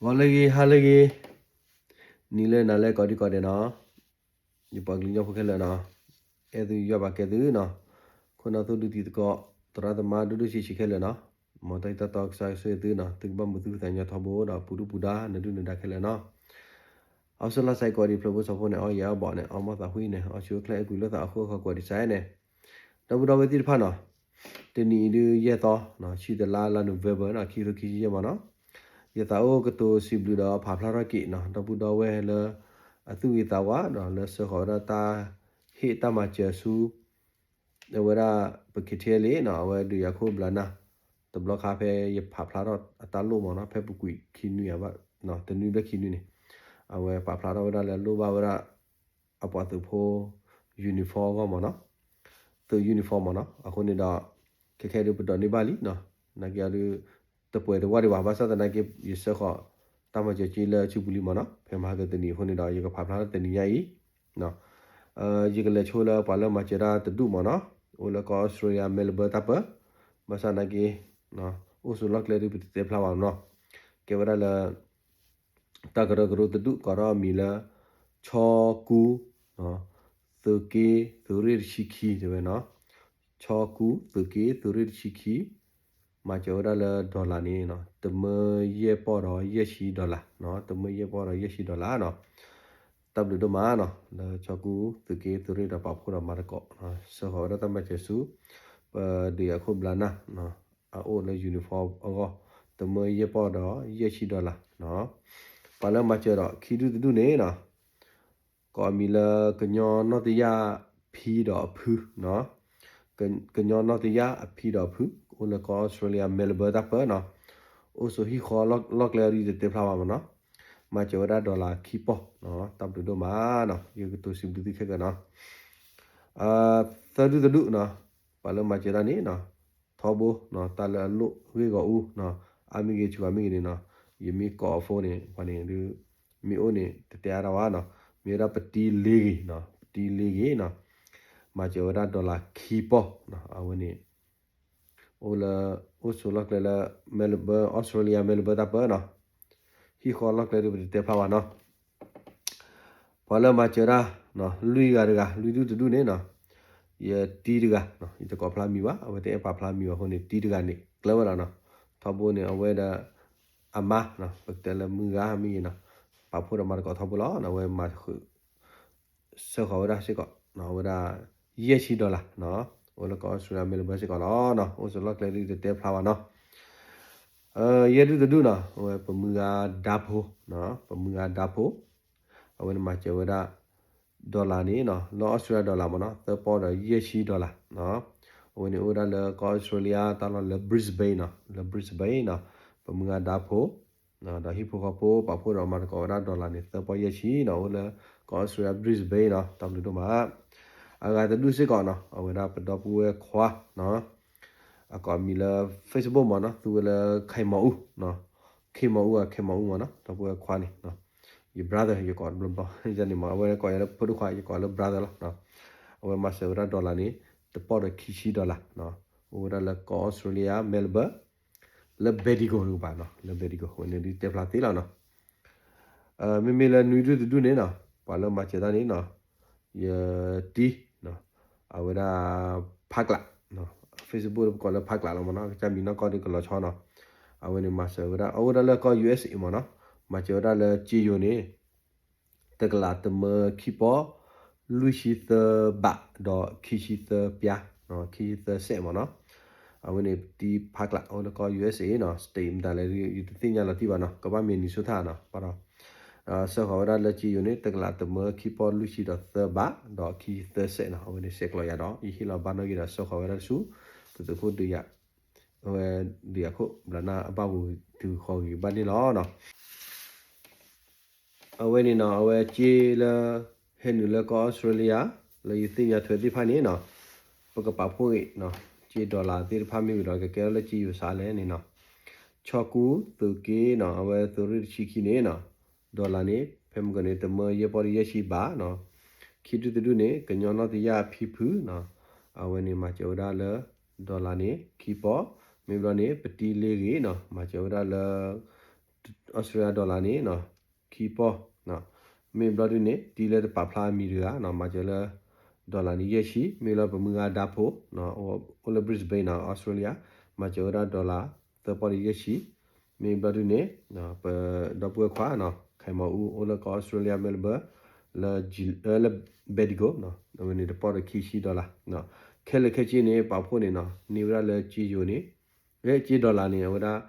ဂီၤလၢအဂ့ၤ ဟါလၢအဂ့ၤ, နံၤလၢနၤလၢကိးဒံကိးဒဲးနီၤ, ယပှၤကလုာ်ကညီဖိခဲလၢာ်နီၤ, အဲၣ်သုယွၤဘၣ်ကဲသုနီၤ, ခိၣ်နၢ်သိဒူတံၤသကိး သရၣ်သမါဒိၣ်ဒိၣ်ဆံးဆံးခဲလၢာ်နီၤ, မ်တၢ်ဟ့ၣ်တၢ်တီကစၢ်ကဆိၣ်ဂ့ၤသုနီၤ, သုကဘၣ်မုာ်သူၣ်ခုသးညီထီဘိဒီး ပူၤဒုၣ်ပူၤဒါ နဒုၣ်နဒါခဲလၢာ်နီၤ. အီစလါစဲကိးဒံး ဖျၢၣ်ဖိစီဖိန့ၣ် အီၣ်ယဲၢ်အီၣ်ဘီးန့ၣ် အီၣ်မီၢ်သးဝံၣ်န့ၣ် အီၣ်ဆူၣ်အိၣ်ချ့အဲၣ်ကွံလိာ်သးအဃိ ဃီကိးဒံးစဲန့ၣ်, ဒီပုၢ်ဒီဝဲၢ်သ့ၣ်တဖၣ်နီၤ, တနံၤအံၤဒုးယဲၢ်သီ, ဆံတလါလါ November နီၤ, ခံကထိခံဆံယဲၢ်မးနီၤ, ယသးအိၣ်ကတိၤစံးဘျုးဒီးဖးဖျါထီၣ်က့ၤနီၤ, ဒီပုၢ်ဒီဝဲၢ်လၢ အသူၣ်ဂ့ၤသးဝါဒီးလၢစၢဃီၤဝဲဒၣ်တၢ်ဟ့ၣ်တၢ်မၤစၢၤဆူ အဝဲဒၣ် ပ ခ့ထ့လ့ နီၤ, အဝဲဒုးယၤခိၣ်ဘျးနၢ်, တဘျီခါဖဲယဖးဖျါထီၣ်အတၢ်လိၣ်မးနီၤ, ဖဲပူၤကွံာ်ခံနွံအဘၣ်, တနွံဘျဲၣ်ခံနွံန့ၣ်, အဝဲပာ်ဖျါထီၣ်ဝဲဒၣ်လၢလိၣ်ဘၣ်ဝဲဒၣ် အပှၤသုးဖိ uniform အဂီၢ်မးနီၤ, သုး uniform မးနီၤ, အဃိန့ၣ်ဒီး ခဲခဲဒုးပဒိးန့ၢ်ဘၣ်လံနီၤ, နာ်က့အီၤဒုး တပှဲၤတဝၢ်ဒံးဘၣ်, ဘၣ်ဆၣ်သနာ်က့ ယစၢဃီၤတၢ်မၤစၢၤက့လၢအစုပူၤလံမးနီၤ, ဖဲမဟါကတနံၤအဃိန့ၣ်ဒီး ယကဖးဖျါထီၣ်တနံၤညါအံၤ ယကလဲၤဆိလၢပှၤလၢမၤစၢၤတၢ်တဒူၣ်မးနီၤ, အိၣ်လၢကီၢ်အီစထြ့လယါ Melbourne တၢ်ပၢ, ဘၣ်ဆၣ်သနာ်က့ အိၣ်ဆိးလီၢ်ကျဲဒုးပတတဲဖျါဘၣ်နီၤ, ကဲဝဲဒၣ်လၢ တၢ်ကရၢကရိတဒူၣ်ကိးထီၣ်အမံၤလၢ ဆီကူ, သုးက့ သုးရ့ၣ်တဆံခံတဲဝဲနီၤ, ဆီကူ သုးက့ သုးရ့ၣ်တဆံခံ မၤစၢၤဝဲဒၣ်လၢ dollar န့ၣ် တမၢယဲၢ်ပီၢ်ဒီးယဲၢ်ဆံ dollar, တမၢယဲၢ်ပီၢ်ဒီးယဲၢ်ဆံ dollar နီၤ, တၢ်ဘျုးဒိၣ်မးနီၤ, လၢဆီကူ သုးက့ သုးရ့ၣ်ဒီးပာ်ဖှိၣ်ဒီးမၤသကိး စၢဃီၤဝဲဒၣ်တၢ်မၤစၢၤဆူ ပဒုးယၤခိၣ်ဘျါနၢ် အအိၣ်လၢ uniform အဂီၢ်, တမၢယဲၢ်ပီၢ်ဒီးယဲၢ်ဆံ dollar နီၤ, ပှၤလၢမၤစၢၤဒီးခံဒူၣ်တဒူၣ်န့ၣ်နီၤ, ကိးအမံၤလၢ ကညီနီၢ်တယၢ်ဖံဒီးအဖု, ကညီနီၢ်တယၢ်အဖံဒီးအဖု, အိၣ်လၢကီၢ်အီစထြ့လယါ Melbourne တၢ်ပၢနီၤ, အိၣ်ဆိးဟံၣ်ဃီလီၢ်ကျဲအီၤဒ်တတဲဖျါဘၣ်မးနီၤ, မၤစၢၤဝဲဒၣ် dollar ခံပီၢ်, တၢ်ဘျုးဒိၣ်မးနီၤ, ယကတိၤစံးဘျုးသုခဲကနံၣ်နီၤ. သၢဒူၣ်တဒူၣ်နီၤ, ပှၤလၢမၤစၢၤတၢ်န့ၣ်နီၤ, ထီဘိ တၢ်လၢအလိၣ်ဂ့ၢ်ဂီၢ်အူ အါမ့ၢ်ဂ့ၤ စှၤမ့ၢ်ဂ့ၤန့ၣ်နီၤ, ယမ့ၢ်ကိးအ phone န့ၣ် ပှၤန့ၣ်ဒုး မ့ၢ်အိၣ်န့ၣ် တတဲအါတၢ်ဘၣ်နီၤ, မ့ၢ်ဝဲဒၣ်ပတံၤလ့ဂ့ၤနီၤ, ပတံၤလ့ဂ့ၤနီၤ, မၤစၢၤဝဲဒၣ် dollar ခံပီၢ်, အဝဲန့ၣ် အိၣ်လၢ အိၣ်ဆိးလီၢ်ကျဲလၢ Melbourne အီစထြ့လယါ Melbourne တၢ်ပၢနီၤ, ဟံၣ်ဃီလီၢ်ကျဲဒုးပတတဲဖျါဘၣ်နီၤ. ပှၤလၢမၤစၢၤတၢ် လွံၢ်ဂၤတဂၤ လွံၢ်ဒူၣ်တဒူၣ်န့ၣ်နီၤ, ယတံၤတဂၤ, ယတကိးဖျါမံၤဘၣ်, အဝဲတအဲၣ်ပာ်ဖျါမံၤဘၣ်အဃိန့ၣ် တံၤတဂၤန့ၣ် ကျၢၤဝဲဒၣ်နီၤ, ထီဘိန့ၣ် အဝဲဒီး အမါ, ပကတဲလၢမုၢ်ဂၤမ့ၢ်ဂ့ၤနီၤ, ပာ်ဖှိၣ်ဒီးမၤသကိးထီဘိလီၤ, အဝဲမၤဃုာ် စၢဃီၤဝဲဒၣ်စ့ၢ်ကီး အဝဲဒၣ် ယဲၢ်ဆံ dollar နီၤ, အိၣ်လၢကီၢ်အီစထြ့လယါ Melbourne စ့ၢ်ကီးလီၤ, အိၣ်ဆိးလီၢ်ကျဲဒုးတတဲဖျါဘၣ်နီၤ. ယဲၢ်ဒူၣ်တဒူၣ်နီၤ, အဝဲပမုၢ်ဂၤဒါဖိ, ပမုၢ်ဂၤဒါဖိ, အဝဲန့ၣ်မၤစၢၤဝဲဒၣ် dollar န့ၣ်နီၤ, လၢအီစထြ့လယါ dollar မးနီၤ, သၢပီၢ်ဒီးယဲၢ်ဆံ dollar နီၤ, အဝဲန့ၣ်အိၣ်ဝဲဒၣ်လၢကီၢ်အီစထြ့လယါ တၢ်လီၢ်လၢ Brisbane နီၤ, လၢ Brisbane နီၤ, ပမုၢ်ဂၤဒါဖိ ဒီးဟံၣ်ဖိဃီဖိပာ်ဖှိၣ်ဒီးမၤသကိးဝဲဒၣ် dollar န့ၣ် သၢပီၢ်ယဲၢ်ဆံနီၤ, အိၣ်လၢကီၢ်အီစထြ့လယါ Brisbane နီၤ, တၢ်ဘျုးဒိၣ်မး. အဂၤတဒူၣ်စ့ၢ်ကီးနီၤ, အဝဲဒၣ်ပဒီပုၢ်ဝဲၢ်ခွါနီၤ, အကိးမံၤလၢ Facebook မးနီၤ, သူဝဲလၢ ခဲမီၤအူ, ခဲမီၤအူ, ခဲမီၤအူမးနီၤ, ဒီပုၢ်ဝဲၢ်ခွါန့ၣ် ယ brother ယကိးတဘျီဘျီန့ၣ်မး, အဝဲကိးယၤလၢဖိဒိၣ်ခွါ ယကိးလၢ brother လီၤ. အဝဲမၤစၢၤဝဲဒၣ် dollar န့ၣ် တပီၢ်ဒီးခံဆံ dollar, အိၣ်ဝဲဒၣ်လၢကီၢ်အီစထြ့လယါ Melbourne လၢ Bendigo တကပၤနီၤ, လၢ Bendigo ဝဲန့ၣ်ဒုးတဲဖျါသ့လီၤနီၤ. မ့မ့ၢ်လၢနွံဒူၣ်တဒူၣ်န့ၣ်နီၤ, ပှၤလၢမၤစၢၤတၢ်န့ၣ်နီၤ, ယတံၤ, အဝဲဒၣ် ဖးကျး, Facebook ပကိးလၢဖးကျးလီၤမးနီၤ, ကစၢ်မံၤနီၢ်ကီၢ်ဒုးကလီၤဆီနီၤ. အဝဲန့ၣ်မၤစၢၤဝဲဒၣ် အအိၣ်ဒၣ်လၢကီၢ် USA မးနီၤ, မၤစၢၤဝဲဒၣ်လၢက့ယိၤန့ၣ် တကလးတမၢခံပီၢ် လွံၢ်ဆံသၢဘး ဒီးခံဆံသၢပျါ, ခံဆံသၢစဲးမးနီၤ. အဝဲန့ၣ်တံၤဖးကျး အိၣ်လၢကီၢ် USA နီၤ, state မတၤလဲၣ် ယတသ့ၣ်ညါလီၤတံၢ်ဘၣ်နီၤ, ကဘၣ် Minnesota နီၤ, ဘၣ်ဒီး စၢဃီၤဝဲဒၣ်လၢက့ယိၤန့ၣ် တကလးတမၢခံပီၢ်လွံၢ်ဆံဒီးသၢဘး ဒီးခံဆံသၢစဲးနီၤ. အဝဲန့ၣ်ဆဲးကျိးယၤဒီး ယဟ့ၣ်လီၤဘၣ်နီၣ်ဂံၢ်ဒီး စၢဃီၤဝဲဒၣ်ဆူ ပသုးခိၣ်ဒုးယၤ အဝဲဒုးယၤခိၣ်ဘျးနၢ်အဘၣ်ပူၤတုၤဃီၤဂ့ၤဘၣ်န့ၣ်လီၤနီၤ. အဝဲန့ၣ်နီၤ, အဝဲက့လၢ ဟဲနုာ်လၢကီၢ်အီစထြ့လယါ လၢယသ့ၣ်ညါထွဲသ့ၣ်တဖၣ်န့ၣ်နီၤ, ပကပာ်ဖှိၣ်ဂ့ၤနီၤ, က့ dollar သ့ၣ်တဖၣ်မ့ၢ်ဝံၤဒီး ကကဲထီၣ်လၢက့ယိၤစးလဲၣ်န့ၣ်နီၤ, ဆီကူ သုးက့နီၤ, အဝဲသုးရ့ၣ်တဆံခံန့ၣ်နီၤ, dollar န့ၣ် ဖဲမုၢ်ကီၢ်န့ၣ် တမၢယဲၢ်ပီၢ်ဒီးယဲၢ်ဆံဘးနီၤ, ခံဒူၣ်တဒူၣ်န့ၣ် ကညီနီၢ်တယၢ်ဖံဖုနီၤ, အဝဲန့ၣ်မၤစၢၤဝဲဒၣ်လၢ dollar န့ၣ် ခံပီၢ်, မ့ၢ်ဘျီန့ၣ် ပတံၤလ့ဂ့ၤနီၤ, မၤစၢၤဝဲဒၣ်လၢ Australia dollar န့ၣ် ခံပီၢ်, မ့ၢ်ဘျီဒုန့ၣ် တံၤလၢတပာ်ဖျါအမံၤတဂၤ မၤစၢၤလၢ dollar န့ၣ် ယဲၢ်ဆံ, မ့ၢ်လၢပမုၢ်ဂၤဒါဖိ အိၣ်လၢ Brisbane နီၤ Australia မၤစၢၤဝဲဒၣ် dollar သၢပီၢ်ဒီးယဲၢ်ဆံ, မ့ၢ်ဘျီဒုန့ၣ် ပဒီပုၢ်ဝဲၢ်ခွါ ခဲမီၤအူ အိၣ်လၢကီၢ် Australia Melbourne လၢ လၢ Bendigo အဝဲန့ၣ်တပီၢ်ဒီးခံဆံ dollar, ခဲလၢာ်ခဲဆ့န့ၣ် ပာ်ဖှိၣ်န့ၣ်နီၤ န့ၢ်ဝဲဒၣ်လၢကၠ့ယိၤန့ၣ် ကၠ့ dollar န့ၣ် အဝဲဒၣ်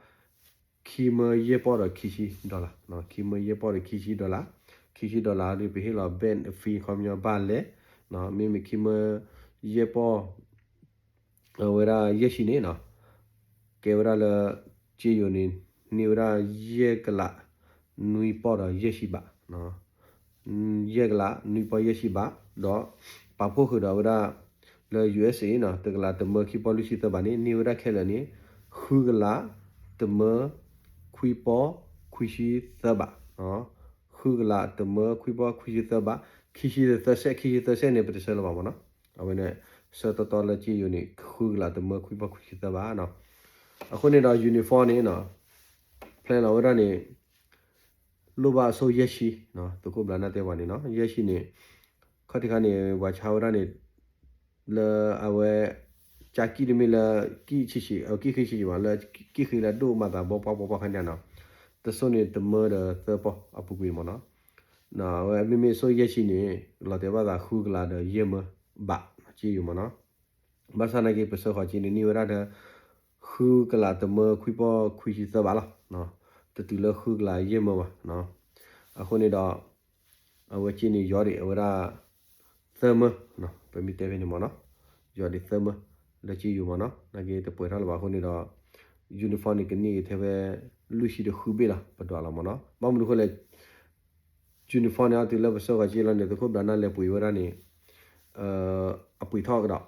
ခံမၢယဲၢ်ပီၢ်ဒီးခံဆံ dollar, ခံမၢယဲၢ်ပီၢ်ဒီးခံဆံ dollar, ခံဆံ dollar ဒီးပဟ့ၣ်လီၤ bank fee ခီပညီဘၣ်လဲၣ်, မ့မ့ၢ်ခံမၢယဲၢ်ပီၢ် အဝဲဒၣ်ယဲၢ်ဆံန့ၣ်နီၤ ကဲဝဲဒၣ်လၢ ကၠ့ယိၤန့ၣ် န့ၢ်ဝဲဒၣ်ယဲၢ်ကလး နွံပီၢ်ဒီးယဲၢ်ဆံဘး, ယဲၢ်ကလးနွံပီၢ်ယဲၢ်ဆံဘး, ဒီးပာ်ဖှိၣ်ဃုာ်ဒီးဝဲဒၣ် လၢ ယူၢ်အ့ၣ်အ့ၣ် နီၤ တကလးတမၢခံပီၢ်လွံၢ်ဆံသၢဘးန့ၣ် န့ၢ်ဝဲဒၣ်ခဲလၢာ်န့ၣ် ဃုကလး တမၢ ခွံပီၢ် ခွံဆံသၢဘး, ဃုကလးတမၢခွံပီၢ်ခွံဆံသၢဘး, ခံဆံသၢစဲး ခံဆံသၢစဲးန့ၣ် ပတဆၢလၢၤဘၣ်မ့ၢ်နီၤ, အဝဲန့ၣ် ဆၢတီတီလၢကၠ့ယိၤန့ၣ် ဃုကလးတမၢခွံပီၢ်ခွံဆံသၢဘးနီၤ, အဃိန့ၣ်ဒီး uniform န့ၣ်နီၤ plan လီၤဝဲဒၣ်န့ၣ် လိၣ်ဘၣ်အဆိယဲၢ်ဆံ, သုးခိၣ်ဘျးနၢ်တဲပှၤန့ၣ်နီၤ ယဲၢ်ဆံန့ၣ် ခီၣ်ထံးခါန့ၣ် ပှၤဆါဝဲဒၣ်န့ၣ် လၢအဝဲ ကၠါကံၣ်တမ့ၢ်လၢ ကံၣ်ဆံးဆံး အကံၣ်ဃံဆံးဆံးမး လၢကံၣ်ဃံလၢအဒိၣ်မၤသးဘီပှၢ်ဘီပှၢ်ခါညါနီၤ, တစိၢ်န့ၣ်တမၢဒီးသၢပီၢ်အပူၤကွံာ်မ့ၢ်နီၤ, အဝဲမ့မ့ၢ်အဆိယဲၢ်ဆံန့ၣ် လီၤတဲာ်ဘၣ်သးဃုကလးဒီးယဲၢ်မၢဘး ကၠ့ယိၤမ့ၢ်နီၤ, ဘၣ်ဆၣ်နာ်က့ ပဆၢဃီၤကၠ့န့ၣ် န့ၢ်ဝဲဒၣ်ဒီး ဃုကလးတမၢခွံပီၢ်ခွံဆံသၢဘးလီၤ, တတုၤလၢဃုကလးယဲၢ်မၢဘၣ်, အဃိန့ၣ်ဒီး အဝဲကၠ့န့ၣ် ယီၤဒံး အဝဲဒၣ် သၢမၢ, ပမ့ၢ်တဲဖဲန့ၣ်မ့ၢ်နီၤ, ယီၤဒံးသၢမၢ လၢကၠ့ယိၤမ့ၢ်နီၤ, နာ်က့တပှဲၤထီၣ်လၢၤဘၣ်အဃိန့ၣ်ဒီး uniform န့ၣ် ကန့ၢ်က့ၤထဲဝဲ လွံၢ်ဆံဒီးဃုဘ့ၣ်လီၤ ပဒွးလီၤမ့ၢ်နီၤ, ဘၣ်မနုၤအဃိလဲၣ် uniform န့ၣ် အတုၤလၢပဆၢဃီၤကၠ့လီၤန့ၣ် သုးခိၣ်ဘျးနၢ်လဲၤပှ့ၤဝဲဒၣ်န့ၣ် အပှ့ၤထီၣ်ကဒီး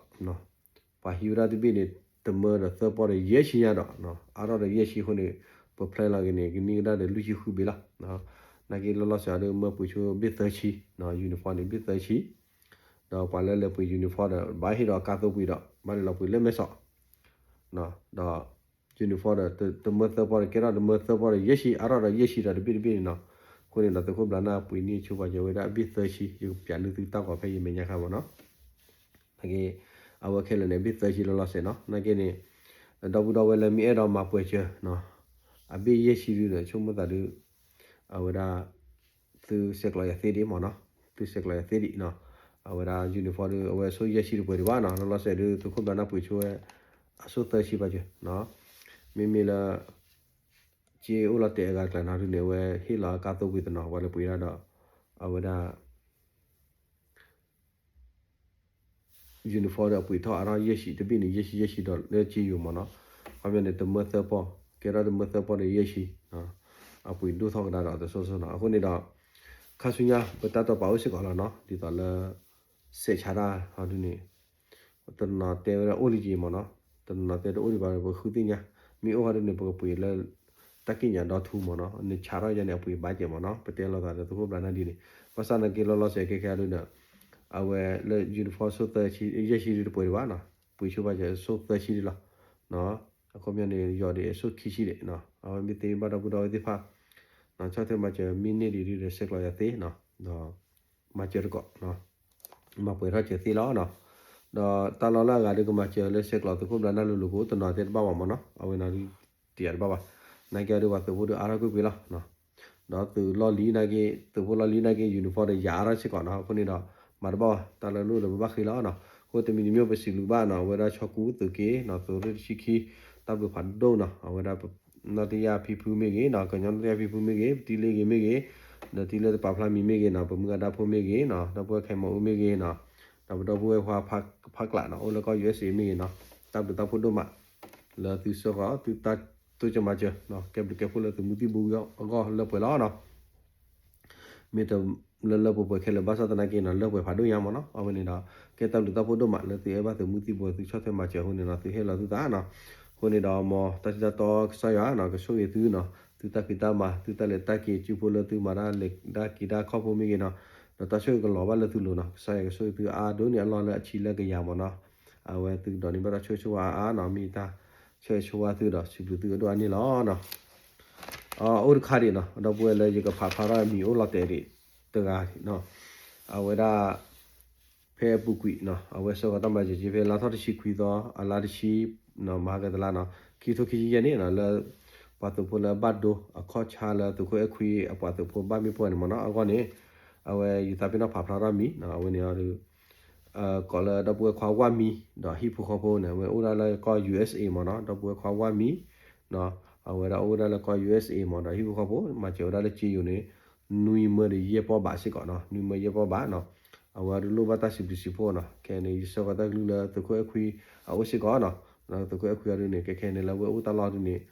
ပှၤဟံးဝဲဒၣ်တဘ့ၣ်န့ၣ် တမၢဒီးသၢပီၢ်ဒီးယဲၢ်ဆံညါဒီး အါထီၣ်ဒီးယဲၢ်ဆံအဃိန့ၣ် ပ plan လီၤက့ၤန့ၣ် ကန့ၢ်ကဒါဒီးလွံၢ်ဆံဃုဘ့ၣ်လီၤ, နာ်က့လီၤလီၤဆဲးအီၤဒီး မၢပှ့ၤဆိဘ့ၣ်သၢဆံ, uniform န့ၣ် ဘ့ၣ်သၢဆံ, ဒီးပှၤလၢလဲၤပှ့ၤ uniform ဒီး ဘၣ်ဟ့ၣ်ဒီးကါသိပှ့ၤဒီး ဘၣ်လဲၤလီၤပှ့ၤလၢမဲၢ်ဆီး ဒီး uniform ဒီး တမၢသၢပီၢ်ဒီး ကဲထီၣ်တမၢသၢပီၢ်ဒီးယဲၢ်ဆံ အါထီၣ်ဒီးယဲၢ်ဆံဒီးတဘ့ၣ်တဘ့ၣ်န့ၣ်နီၤ, အဃိန့ၣ်ဒီးသုးခိၣ်ဘျးနၢ်ပှ့ၤန့ၢ်ဆိပာ်စၢၤဝဲဒၣ်အဘ့ၣ်သၢဆံ ယကပျးန့ၢ်သုတၢ်ဂီၤဖဲယမဲာ်ညါခါမ့ၢ်နီၤ, နာ်က့ အဝဲခဲလၢာ်န့ၣ် ဘ့ၣ်သၢဆံလီၤလီၤဆဲးနီၤ, နာ်က့န့ၣ် ဒီပုၢ်ဒီဝဲၢ်လၢမ့ၢ်အဲၣ်ဒိးမၤပှဲၤစၢၤ အဘ့ၣ်ယဲၢ်ဆံဒုန့ၣ် ဆိကမိၣ်သးဒု အဝဲဒၣ် သုဆဲးကျိးယၤသ့ဒံးမ့ၢ်နီၤ, သုဆဲးကျိးယၤသ့ဒံးနီၤ, အဝဲဒၣ် uniform ဒု အဝဲအဆိယဲၢ်ဆံတပှဲၤဒံးဘၣ်နီၤ, လီၤလီၤဆဲးဒု သုးခိၣ်ဘျးနၢ်ပှ့ၤဆိဝဲ အဆိသၢဆံဘၣ်စၢၤနီၤ, မ့မ့ၢ်လၢ ကၠ့အိၣ်လီၤတဲာ်အဂၤတကျါနီၤဒုန့ၣ် အဝဲဟ့ၣ်လီၤအကါသိပှ့ၤတနီၤ ပှၤလၢပှ့ၤဒၣ်ဒီး အဝဲဒၣ် uniform ဒီးအပှ့ၤထီၣ်အါထီၣ်ယဲၢ်ဆံ တဘ့ၣ်န့ၣ် ယဲၢ်ဆံယဲၢ်ဆံဒီးလၢကၠ့ယိၤမ့ၢ်နီၤ, ခီပညီန့ၣ် တမၢသၢပီၢ် ကဲထီၣ်တမၢသၢပီၢ်ဒီးယဲၢ်ဆံ အပှ့ၤဒိၣ်ထီၣ်ကဒါဒီးတစိၢ်စိၢ်နီၤ, အဃိန့ၣ်ဒီး ခါဆူညါ ပတၢ်တိာ်ပာ်အိၣ်စ့ၢ်ကီးလီၤနီၤ, ဒ်သိးလၢ စဲးဆါတၢ်ဟီဒုန့ၣ် တနီၤတဲဝဲဒၣ်အိၣ်လံက့မ့ၢ်နီၤ, တနီၤတဲတအိၣ်ဒံးဘၣ် ပဃုသ့ၣ်ညါ, မ့ၢ်အိၣ်ဟီဒုန့ၣ် ပကပှ့ၤလၢ တၢ်ကံၣ်ညါဒီထူမ့ၢ်နီၤ, နဆးထီၣ်ယါန့ၣ် အပှ့ၤဘၣ်ကဲမ့ၢ်နီၤ, ပတဲလိာ်သးဒီးသုးခိၣ်ဘျးနၢ်ဒ်န့ၣ်, ဘၣ်ဆၣ်နာ်က့လီၤလီၤဆဲးခဲခဲဒုဒီး အဝဲလၢ uniform ဆိသၢဆံ ယဲၢ်ဆံဒုတပှဲၤဒံးဘၣ်နီၤ, ပှ့ၤဆိဘၣ်စၢၤဆိသၢဆံဒံးလီၤ, အခီပညီန့ၣ် ယီၤဒံးအဆိခံဆံဒံး, အဝဲမ့ၢ်သ့ဘၣ်ဒီပုၢ်ဒီဝဲၢ်သ့ၣ်တဖၣ် ဆီၣ်ထွဲမၤစၢၤမ့ၢ်န့ၢ်ဒံးဒုဒီး ဆဲးကျိးယၤသ့နီၤ, ဒီး မၤစၢၤတကိး မၤပှဲၤထီၣ်စၢၤသ့လီၤနီၤ, ဒီးတၢ်လီၢ်လၢအဂၤဒုကမၤစၢၤလၢဆဲးကျိးသုးခိၣ်ဘျးနၢ်လိၤလိၤကိး တနီၤတဲတဘၣ်ဘၣ်မ့ၢ်နီၤ, အဝဲနီၤဒု တယၤတဘၣ်ဘၣ်, နာ်က့အီၤဒုပှၤသုးဖိဒုအါထီၣ်ကွ့ၢ်ကွ့ၢ်လီၤ, ဒီးသုးလီၢ်လံၤနာ်က့ သုးဖိလီၢ်လံၤနာ်က့ uniform ဒီးယၤအါထီၣ်စ့ၢ်ကီးနီၤ, အဃိန့ၣ်ဒီး မၤတဘၣ်ဘၣ် တၢ်လၢလိၣ်လၢပဘၣ်ဃ့လီၤနီၤ, အဃိတမံၤတမံၤပစံးဘျုးဘၣ်နီၤ, အဝဲဒၣ်ဆီကူသုးက့နီၤ, သုးရ့ၣ်တဆံခံ တၢ်ဘျုးဖးဒိၣ်နီၤ, အဝဲဒၣ် နီၢ်တယၢ်ဖံဖုမ့ၢ်ဂ့ၤနီၤ, ကညီနီၢ်တယၢ်ဖံဖုမ့ၢ်ဂ့ၤ, ပတံၤလ့ဂ့ၤမ့ၢ်ဂ့ၤ, ဒီးတံၤလၢတပာ်ဖျါမံၤမ့ၢ်ဂ့ၤနီၤ, ပမုၢ်ဂၤဒါဖိမ့ၢ်ဂ့ၤနီၤ, ဒီပုၢ်ဝဲၢ်ခဲမီၤအူမ့ၢ်ဂ့ၤနီၤ, ဒီးပဒီပုၢ်ဝဲၢ်ခွါဖးကျးနီၤ, အိၣ်လၢကီၢ် ယူၢ်အ့ၣ်အ့ၣ် မ့ၢ်ဂ့ၤနီၤ, တၢ်ဘျုးတၢ်ဖှိၣ်ဒိၣ်မး လၢသုဆှၢဃီၤ သုတၢ်တိစၢၤမၤစၢၤ, ကဲဘျုးကဲဖှိၣ်လၢသုးမုၢ်သံၣ်ဘိအဂီၢ်လၢပှဲၤလီၤနီၤ. မ့ၢ်တလၢလၢပှဲၤပှဲၤခဲလၢာ်ဘၣ်ဆၣ်သနာ်က့နီၤ လၢပှဲၤဖးဒိၣ်ညါမ့ၢ်နီၤ, အဝဲန့ၣ်ဒီး ကဲတၢ်ဘျုးတၢ်ဖှိၣ်ဒိၣ်မးလၢသုအဲၣ်ဘၣ်သုးမုၢ်သံၣ်ဘိ သုဆီၣ်ထွဲမၤစၢၤအဃိန့ၣ်နီၤ သုဟ့ၣ်လီၤသုသးနီၤ. အဃိန့ၣ်ဒီးမ်တၢ်ထံၣ်တၢ်တီကစၢ်ယွၤနီၤ ကဆိၣ်ဂ့ၤသုနီၤ သုတၢ်ဖံးတၢ်မၤ သုတၢ်လဲၤတၢ်က့ၤ စုဖိလၢသုမၤတၢ်လဲၤတၢ်က့ၤတၢ်ခီၣ်ဖိမ့ၢ်ဂ့ၤနီၤ, ဒီးတၢ်ဆိၣ်ဂ့ၤကလီၤဘၣ်လၢသုလိၤနီၤ ကစၢ်ယွၤကဆိၣ်ဂ့ၤသုအါဒိၣ်န့ၢ်အလီၢ်လၢအဆံလၢကယၤမ့ၢ်နီၤ. အဝဲသုကဒိးန့ၢ်ဘၣ်တၢ်ဆိၣ်ဂ့ၤဆိၣ်ဝါအါအါနီၤ မ့ၢ်တၢ်ဆိၣ်ဂ့ၤဆိၣ်ဝါသုဒီး စံးဘျုးသုအဒိၣ်အန့ၣ်လီၤနီၤ. အိၣ်တခါဒံးနီၤ ဒီပုၢ်ဝဲၢ်လၢယကဖးဖျါထီၣ်မံၤအိၣ်လီၤတဲာ်ဒံးတဂၤနီၤ အဝဲဒၣ် ဖဲအပူၤကွံာ်နီၤ အဝဲဆှၢဃီၤတၢ်မၤစၢၤက့ၤဖဲလါထီၣ်တဆံခွံသီ အလါတဆံ မဟါကတလါနီၤ ခံထိခံဆံယဲၢ်န့ၣ်နီၤ လၢ ပှၤသုးဖိလၢဘၣ်ဒိ အခီၣ်ဆါလၢသုးခိၣ်အဲၣ်ခွံအပှၤသုးဖိဘၣ်မ့ၢ်ပှၢ်န့ၣ်မ့ၢ်နီၤ အဂီၢ်န့ၣ် အဝဲယသးပ့ၤနီၣ်ဖးဖျါထီၣ်မံၤနီၤ အဝဲန့ၣ်ဒီး ကိးလၢဒီပုၢ်ဝဲၢ်ခွါဝၣ်မံ ဒီးဟံၣ်ဖိဃီဖိန့ၣ် အဝဲအိၣ်ဒၣ်လၢကီၢ် ယူၢ်အ့းအ့း မ့ၢ်နီၤ ဒီပုၢ်ဝဲၢ်ခွါဝၣ်မံနီၤ အဝဲဒၣ်အိၣ်ဝဲဒၣ်လၢကီၢ် ယူၢ်အ့းအ့း မ့ၢ်ဒီးဟံၣ်ဖိဃီဖိ မၤစၢၤဝဲဒၣ်လၢစ့ယိၤန့ၣ် နွံမၢဒီးယဲၢ်ပီၢ်ဘးစ့ၢ်ကီးနီၤ နွံမၢယဲၢ်ပီၢ်ဘးနီၤ အဝဲဒၣ်လိၣ်ဘၣ်တၢ်စံးဘျုးစံးဖှိၣ်နီၤ ခဲအံၤန့ၣ် ယဆှၢဃီၤတၢ်ကလုၢ်လၢသုးခိၣ်အဲၣ်ခွံအအိၣ်စ့ၢ်ကီးနီၤ သုးခိၣ်အဲၣ်ခွံအဒုန့ၣ် ခဲခဲအံၤန့ၣ် လၢအဝဲအိၣ်တၢ်လီၢ်ဒုန့ၣ်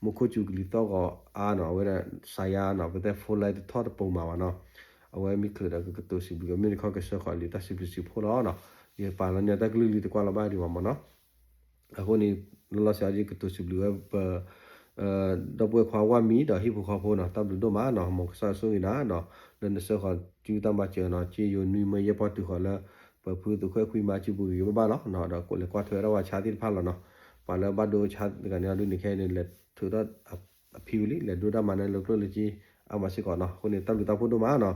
မူခိၣ်စူၤကလံၤသီၣ်ဂီၤအါနီၤ အဝဲဒၣ်စါယါနီၤ ပတဲ phone line တထီၣ်တပိာ်မးဘၣ်နီၤ အဝဲမ့ၢ်ချုးဒီးကကတိၤစံးဘျုးကမ့ၢ်တခီကဆှၢဃီၤလံာ်တၢ်စံးဘျုးစံးဖှိၣ်လီၤနီၤ ယပာ်လီၤန့ၢ်တၢ်ကလုၢ်လံတကွၢ်လီၤဘၣ်ဒံးဘၣ်မ့ၢ်နီၤ အဃိန့ၣ် လီၤလီၤဆဲးအံၤ ယကတိၤစံးဘျုးဝဲပ ဒီပုၢ်ဝဲၢ်ခွါဝၣ်မံဒီးဟံၣ်ဖိဃီဖိနီၤ တၢ်ဘျုးဒိၣ်မးနီၤ မ်ကစၢ်ဆိၣ်ဂ့ၤနၤနီၤ လၢနဆှၢဃီၤစုတၢ်မၤစၢၤနီၤ စ့ယိၤနွံမၢယဲၢ်ပီၢ်တုၤဃီၤလၢ ပဖုသုးခိၣ်အဲၣ်ခွံမၤစံးပူၤဂ့ၤဂ့ၤဘၣ်ဘၣ်လီၤ ဒီးကိးလဲၤကွၢ်ထွဲဝဲဒၣ်ပှၤဆါသ့ၣ်တဖၣ်လီၤနီၤ ပှၤလၢဘၣ်ဒိဆါတဂၤန့ၣ်အဒုန့ၣ် ခဲအံၤန့ၣ် လဲၤထုးထီၣ်အဖံဝံၤလံ လဲၤဒိတၢ်မၤန့ၣ်လၢကျိၣ်လၢစ့အါမးစ့ၢ်ကီးနီၤ အဃိန့ၣ် တၢ်ဘျုးတၢ်ဖှိၣ်ဒိၣ်မးနီၤ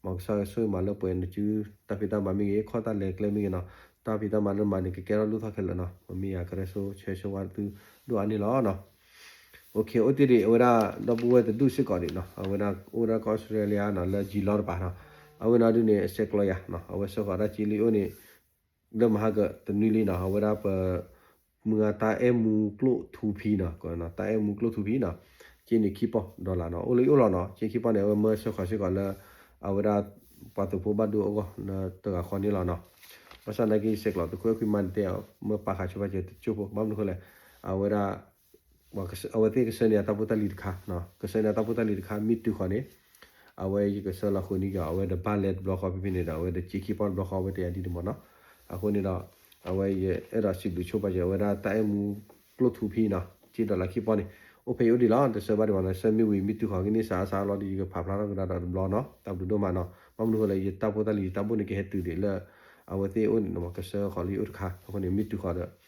မ်ကစၢ်ဆိၣ်ဂ့ၤမးလၢပှဲၤနစုတၢ်ဖံးတၢ်မၤမ့ၢ်ဂ့ၤ ခီၣ်တၢ်လဲၤကျဲမ့ၢ်ဂ့ၤနီၤ တၢ်ဖံးတၢ်မၤလၢနမၤန့ၣ် ကကဲထီၣ်လိၣ်ထီၣ်ခဲလၢာ်နီၤ ပမ့ၢ်ယၤကရၢဆိဆၢဂ့ၤဆၢဝါသုဒိၣ်အါန့ၣ်လီၤနီၤ OK အိၣ်တ့ၢ်ဒံးအဝဲဒၣ် ဒီပုၢ်ဝဲၢ်တဒူၣ်စ့ၢ်ကီးဒံးနီၤ အဝဲဒၣ်အိၣ်ဒၣ်ကီၢ်အီစထြ့လယါနီၤ လၢယံၤလီတပၤနီၤ အဝဲန့ၣ်ဒုန့ၣ် အဆဲးကျိးယၤနီၤ အဝဲဆှၢဃီၤတၢ်စ့လံအိၣ်န့ၣ် လၢမဟါကတနွံလံနီၤ အဝဲဒၣ်ပ မုၢ်ဂၤတၢ်အဲၣ်မူကျိၣ်ထူဖံနီၤ တၢ်အဲၣ်မူကျိၣ်ထူဖံနီၤ စ့န့ၣ်ခံပီၢ် dollar နီၤ အိၣ်လၢအိၣ်လီၤနီၤ စ့ခံပီၢ်န့ၣ် အဝဲမၢဆှၢဃီၤစ့ၢ်ကီးလၢ အဝဲဒၣ် ပှၤသုးဖိဘၣ်ဒိအဂီၢ်လၢတဂၤဃီန့ၣ်လီၤနီၤ ဘၣ်ဆၣ်သနာ်က့ ဆဲးကျိးသုးခိၣ်အဲၣ်ခွံမၤန့ၣ်တဲအီၤ မၢပာ်ဃာ်ဆိပာ်စၢၤတကၠိၢ်ဖိ ဘၣ်မနုၤဃိလဲၣ် အဝဲဒၣ် အဝဲသ့ၣ်ကဆှၢန့ၢ်အတၢ်ဖိတၢ်လံၤတခါနီၤ ကဆှၢန့ၢ်အတၢ်ဖိတၢ်လံၤတခါ မ့ၢ်တုၤဃီၤန့ၣ် အဝဲယကဆှၢလီၤဃုာ်န့ၢ်က့ၤအီၤ အဝဲဒီးဘၣ်လဲၤတဘျီဃီဖဲဖဲန့ၣ်ဒီး အဝဲဒီးစ့ခံပီၢ်တဘျီဃီ အဝဲတဲယၤဒ်န့ၣ်မ့ၢ်နီၤ အဃိန့ၣ်ဒီး အဝဲယအဲၣ်ဒိးစံးဘျုးဆိပာ်စၢၤ အဝဲဒၣ်တၢ်အဲၣ်မူကျိၣ်ထူဖံနီၤ စ့ dollar ခံပီၢ်န့ၣ် အိၣ်ဖဲအံၤအိၣ်ဒံးလီၤ တဆှၢဘၣ်ဒံးဘၣ်နီၤ ဆှၢမ့ၢ်ဝံၤမ့ၢ်တုၤဃီၤကန့ၢ်စးအါစးအါလီၤဒီး ယကဖးဖျါထီၣ်ကဒါဒီးတဘျီနီၤ တၢ်ဘျုးဒိၣ်မးနီၤ ဘၣ်မနုၤဃိလဲၣ် ယတၢ်ဖိတၢ်လံၤယတၢ်ဘိၣ်န့ၣ်ကဟဲတုၤဒံးလၢ အဝဲသ့ၣ်အိၣ်န့ၣ်နီၤ ကဆှၢဃီၤလံအိၣ်တခါ အဃိန့ၣ် မ့ၢ်တုၤဃီၤ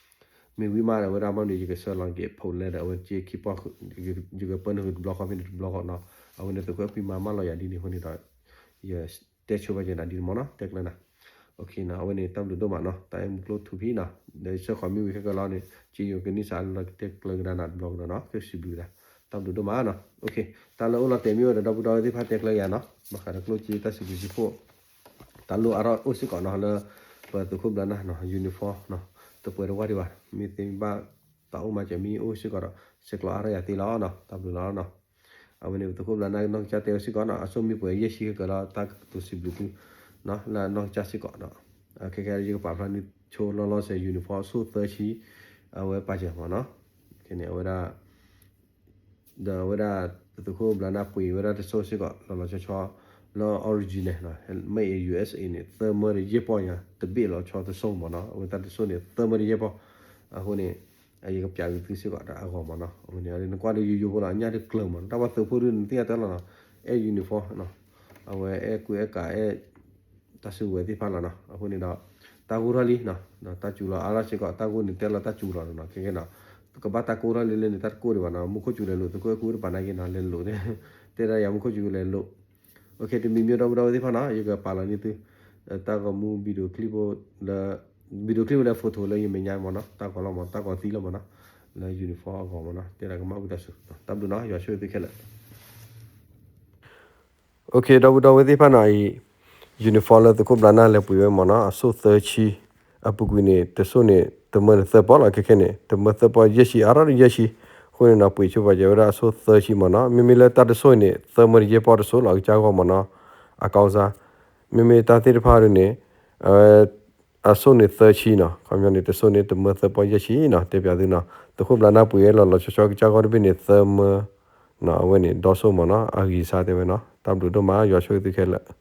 ဒီး မ့ၢ်ဝံၤမးဒီး အဝဲဒၣ်ဘၣ်မနုၤ ယကဆှၢလီၤက့ၤဖိလဲဒီး အဝဲစ့ခံပီၢ် ယကပၢနုာ်ဃုာ်တဘျီဃီဖဲန့ၣ်တဘျီဃီနီၤ အဝဲန့ၣ်သုးခိၣ်အဲၣ်ခွံမၤမၢလီၤယၤဒ်န့ၣ်အဃိန့ၣ်ဒီး ယတဲဆိပာ်စၢၤနၤဒ်န့ၣ်မ့ၢ်နီၤ တဲကျၢၤနၤ အဝဲန့ၣ် တၢ်ဘျုးဒိၣ်မးနီၤ တၢ်အဲၣ်မူကျိၣ်ထူဖံနီၤ ဒီးယဆှၢဃီၤမ့ၢ်ဝံၤခဲကလီၤန့ၣ် စ့ယိၤကန့ၢ်စးလီၤကတဲကျၢၤကဒါနၤတဘျီကဒီးနီၤ ကစံးဘျုးဒၣ် တၢ်ဘျုးဒိၣ်မးနီၤ တၢ်လၢအိၣ်လီၤတဲာ်မ့ၢ်ဝဲဒီး ဒီပုၢ်ဒီဝဲၢ်သ့ၣ်တဖၣ်တဲကျၢၤယၤနီၤ ဘၣ်ဃးဒီးကျိၣ်စ့တၢ်စံးဘျုးစံးဖှိၣ် တၢ်လိၣ်အါထီၣ်အိၣ်စ့ၢ်ကီးနီၤ လၢ ပသုးခိၣ်ဘျးနၢ်နီၤ uniform နီၤ တပှဲၤတဝၢ်ဒံးဘၣ် မ့ၢ်သ့မ့ၢ်ဘၣ် တၢ်အိၣ်မၤစၢၤမ့ၢ်အိၣ်စ့ၢ်ကီးဒီး ဆဲးကျိးအါထီၣ်ယၤသ့လီၤနီၤ တၢ်ဘျုးလီၤနီၤ အဝဲန့ၣ် ပသုးခိၣ်ဘျးနၢ်နီၢ်ကစၢ်တဲဝဲစ့ၢ်ကီးနီၤ အစိၣ်မ့ၢ်ပှဲၤယဲၢ်ဆံကကၢလီၤ တၢ်ကတိၤစံးဘျုးသု လၢအနီၢ်ကစၢ်စ့ၢ်ကီးနီၤ ခဲခဲယကပာ်ဖျါန့ၢ်ဆိလီၤလီၤဆဲး uniform အစိၣ်သၢဆံ အဝဲပာ်စၢၤမ့ၢ်နီၤ ခဲန့ၣ်အဝဲဒၣ် ဒီးအဝဲဒၣ် ပသုးခိၣ်ဘျးနၢ်ပှ့ၤဝဲဒၣ်တစိၢ်စ့ၢ်ကီး လီၤလီၤဆီဆီ လၢ original နီၤ made in ယူႇအဵတ်ႉသ်ဢေၣ် န့ၣ် သၢမၢတယဲၢ်ပီၢ်ညါ တဘ့ၣ်လီၤဆီတစိၢ်မ့ၢ်နီၤ အဝဲတၢ်တစိၢ်န့ၣ် သၢမၢတယဲၢ်ပီၢ် အဃိန့ၣ် ယကပျးက့ၤသုစ့ၢ်ကီးဒီးအဂီၢ်မ့ၢ်နီၤ အဃိန့ၣ် နကွၢ်ဒီးယိယိဖိလီၤ အညၣ်တကျၢၤမ့ၢ်နီၤ တၢ်ပှၤသုးဖိဒုးနသ့ၣ်ညါတဲလီၤနီၤ အဲၣ် uniform နီၤ အဝဲအဲၣ်ကူအဲၣ်ကးအဲၣ် တၢ်စုကဝဲၤသ့ၣ်တဖၣ်လီၤနီၤ အဃိန့ၣ်ဒီး တၢ်ဂိၢ်ထီၣ်လံနီၤ ဒီးတၢ်စူၤလီၤအါထီၣ်စ့ၢ်ကီး တၢ်ဂိၢ်န့ၣ်တဲလီၤတၢ်စူၤလီၤနီၤ ခဲကဲနီၤ ပကဘၣ်တၢ်ကိၢ်ထီၣ်လံလၢန့ၣ် တၢ်တကိၢ်ဒံးဘၣ်နီၤ မူခိၣ်စူၤလဲၤလိာ် သုးခိၣ်အဲၣ်ကူတပာ်နာ်က့နီၤ လဲၤလိာ် တဲဒၣ်ယၤမူခိၣ်စူၤလဲၤလိာ် OK တမံၤမံၤဒီပုၢ်ဒီဝဲၢ်သ့ၣ်တဖၣ်နီၤ ယကပာ်လီၤန့ၢ်သု တၢ်ဂီၤမူ video clip လၢ video clip လၢ photo လၢယမဲာ်ညါမ့ၢ်နီၤ တၢ်ဂီၤလီၤမ့ၢ် တၢ်ဂီၤသံလီၤမ့ၢ်နီၤ လၢ uniform အဂီၢ်မ့ၢ်နီၤ တဲဒၣ်ကမၣ်ဝံသးစူၤ တၢ်ဘျုးနီၤ ယွၤဆိၣ်ဂ့ၤသုခဲလၢာ် OK ဒီပုၢ်ဒီဝဲၢ်သ့ၣ်တဖၣ်နီၤအံၤ uniform လၢသုးခိၣ်ဘျးနၢ်လဲၤပှ့ၤဝဲမ့ၢ်နီၤ အစိၣ်သၢဆံ အပူၤကွံာ်န့ၣ် တစိၢ်န့ၣ် တမၢတသၢပီၢ်လီၤ ခဲခဲန့ၣ် တမၢသၢပီၢ်ယဲၢ်ဆံ အါထီၣ်ယဲၢ်ဆံ အဃိန့ၣ်နီၤ ပှ့ၤဆိပာ်စၢၤဝဲဒၣ်အစိၣ်သၢဆံမ့ၢ်နီၤ မ့မ့ၢ်လၢတၢ်တစိၢ်အံၤန့ၣ် သၢမၢတယဲၢ်ပီၢ်တစိၢ်လီၤ အကစၢ်ဂီၢ်မ့ၢ်နီၤ အကီၢ်စါ မ့မ့ၢ်တၢ်သ့ၣ်တဖၣ်ဒ်န့ၣ် အဝဲ အစိၣ်န့ၣ်သၢဆံနီၤ ခီပညီန့ၣ် တစိၢ်န့ၣ် တမၢသၢပီၢ်ယဲၢ်ဆံနီၤ တဲပၠးသုနီၤ သုးခိၣ်ဘျးနၢ်ပှ့ၤဝဲလီၤလီၤဆီဆီကစၢ်ဂီၢ်တဘ့ၣ်န့ၣ် သၢမၢ နီၤ အဝဲန့ၣ် ဒီစိၣ်မ့ၢ်နီၤ အဂံၢ်စါတဲဝဲနီၤ တၢ်ဘျုးဒိၣ်မး ယွၤဆိၣ်ဂ့ၤသုခဲလၢာ်